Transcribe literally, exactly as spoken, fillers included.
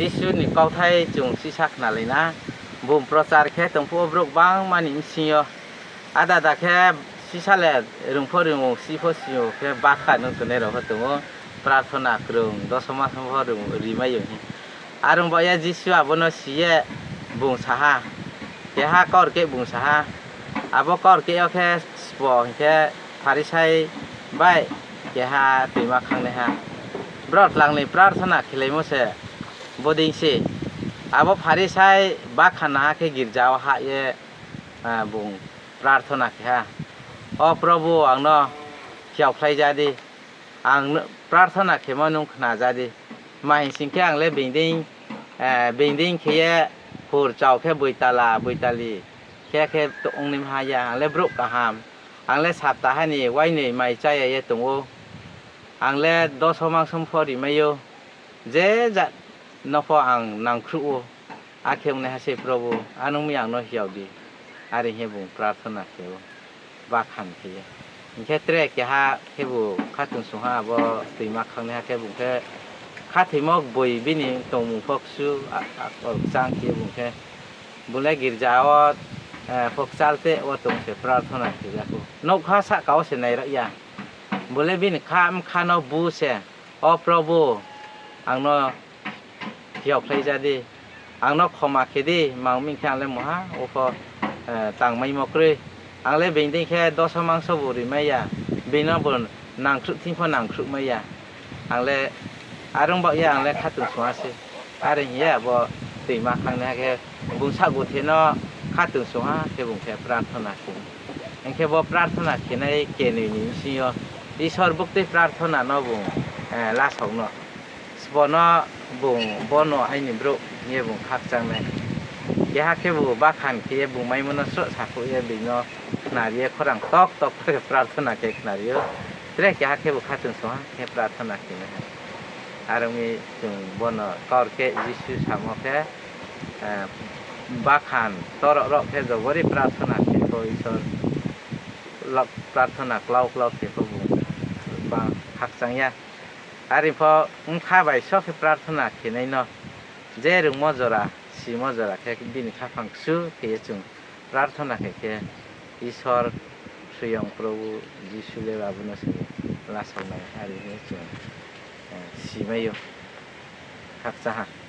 Jisu ni kauthai chung sisa khnalai na. Bung prochar khe tong phuh wo brouh gbangma ni bsing yo. Ada ada khe sisa le rung pho rung ou, si pho si ou khe bakhan ong tongnai rao pho tong ou. Prarthona krung, dosoma pho rung rimai ou hing. Are ong baoh ye Jisu abo no si ye bung sa ha, keha kaurkeh bung sa ha. Abo kaurkeh yo khe sbo hing khe Pharisai bai keha toima khangnaiha. Brouh tlang ni prarthona khelaimo se bodei se. Abo Pharisai bakhan ha khe girja wo hah ye, bung prarthona khe ha, O Probhu, ang no hiaokhlai ja di, ang prarthona khemo nung khna ja di. Tma hing sing khe ang le being dei khe ye hur chao khe boitala boitali khe khe ong naima ha ya. Ang le brouh kaham, ang le saptaha ni uainoi mai chá ya ye tong ou. Ang le doso mangso pho rimai ou, je jat no pho ang nangkhruh ou. Akhe ongnaiha se Probhu, a nung mi ang no hiao di. Are hing ye bung prarthona khe ou, bakhan khe ye. Hing khe tre keha khebu khatungsung ha abo toima khangnaiha khe bung khe khathoimo gboi bini tongmung pho kchu, a, a, kchang khe bung khe. Bung le girja wo pho kchal te wo tong se prarthona khe ya khou. Nougkha sahka wo se nairao ya. Bung le bini kha bkha no bu se, O Probhu, ang no hiaokhlai ja di, ang no khoma khe di, mang mi khe ang le mungha wo pho tangmaimo kroi. Ang le being dei khe doso mangso bu rimai ya, being no bu nangkhruh thing pho nangkhruhmai ya. Ang le are ong baoh ye ang le khatungsung ha se. Are hing ye abo toima khangnaiha khe bung sahguthe no khatungsung ha khe bung khe prarthona khe. Hing khe bo prarthona khenai kenoi ni bsing yo Isor buktui prarthona no bung lasao no. Sbo no bung bono aini brouh hing ye bung khakchang nai. Keha khebu bakhan khe ye bung maimo no sroh sakhouh ye being no khnari ye khorang tok tok khe prarthona khe khnari ou. Tre keha khebu khatungsung ha khe prarthona khe nai ha. Are ong mi chung bono kaurkeh Jisu samo khe, bakhan toro rao khe jobori prarthona khe pho Isor, prarthona klau klau khe pho bung bang khakchang ya. Are pho bkha bai so khe prarthona khenai no, je rungmo jora, simo jora khe bini khaphang kchu khe ye chung prarthona khe khe Isor Suyong Probhu Jisu le abo no se lasao nai, are hing ye chung simai ou. Khakchang ha.